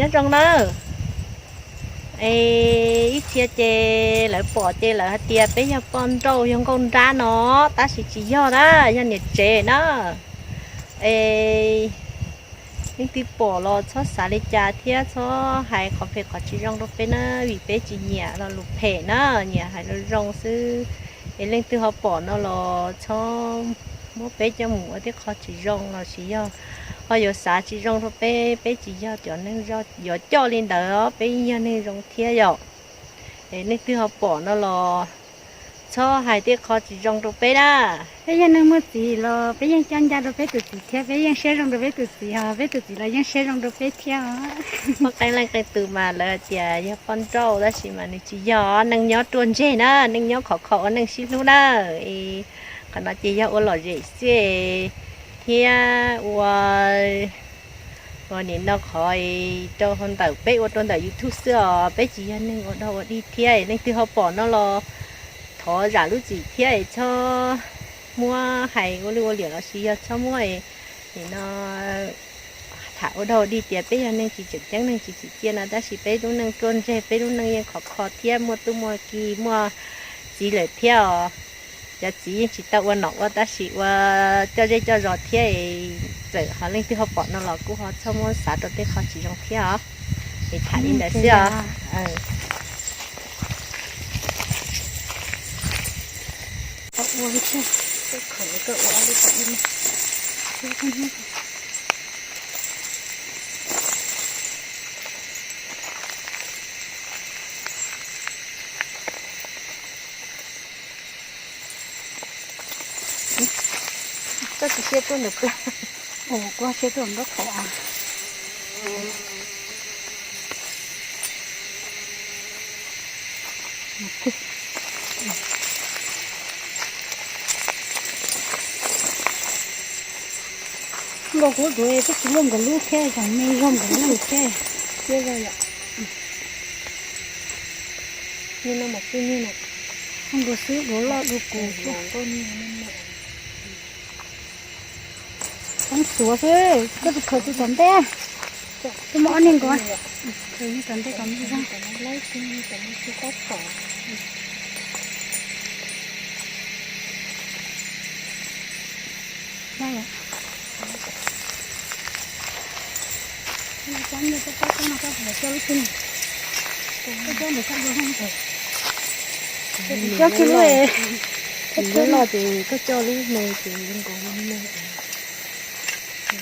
Nyob zoo na. Es ib txhia ces lawv pom ces lawv hais tias peb yog poj nrauj yog nkauj nrab no, tab sis tsis yog na, yog niam tsev na. Es leej twg pom los txhob xav li cas thiab txhob hais qhov phem qhov tsis zoo rau peb na, vim peb tsis nyiam lo lus phem na, nyiam hais lus zoo xwb. Es leej twg ho pom no los txhob muab peb coj mus ua tej qho tsis zoo los sis yog ho yuav xav tsis zoo rau peb, peb tsis yog cov neeg yuav coj li ntawd, peb yog neeg zoo thiab yom. Es leej twg ho pom no los txhob hais tej qho tsis zoo rau peb na. Peb yog neeg muaj txiv los peb yeej coj ncaj rau peb tus txiv thiab, peb yeej siab zoo rau peb tus txiv, ho peb tus txiv los yeej siab zoo rau peb thiab. Muaj qee leej qee tus mas lawv tias yog poj nrauj tab sis mas nws tsis yog, neej nyob ruaj ntseg na, neej nyob khov kho ua neej sib hlub na. Qhov no ces yog ua lom zem xwb thiab ua ua nim no qhov rau hauv ntawm peb ua rau ntawm YouTube xwb os, peb tsis yog neeg ua dog ua dig thiab. Leej twg ho pom no los thov zam lub txim thiab es txhob muab hais ua lwj ua liam los sis yog txhob muab nim no tham ua dog ua dig tias peb yog neeg tsis tseem ceeb neeg tsis tsim txiaj no, tab sis peb lub neej ruaj ntseg, peb lub neej yeej khov kho thiab muaj tub muaj ki muaj txiv lawm thiab os. Cov txiv yeej tsis tau ua nom ua tab sis ua coj zej coj zos thiab, txawm ho leej twg ho pom no los kuj ho txhob muab xav rau tej qho tsis zoo thiab os. Es tham li ntawd xwb os. Koj tsis siab tuaj ntawm pw. Ua koj siab tuaj nraub qaum. Nkaus kuv tus twb tsis luaj nkawd lub thiab, zoo me zoo nkawd lub thiab. Siab zog yom. Niag no mas txij niag na. Nkaus xwb, duav loj dua kuv. Poob xuav xwb, koj tus khaws tus tom ntej. Twb muaj ob niag nkaus. Khaws tom ntej kom muaj zog. Coj tsis lub, lub loj ces koj coj lub me ces zoo nkaus li me.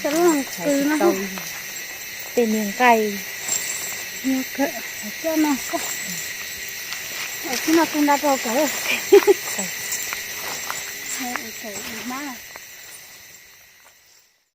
Coj lub qws no. Tej niag nqaij. Coj no, coj no tu nra rau kawm. Kawm hmab.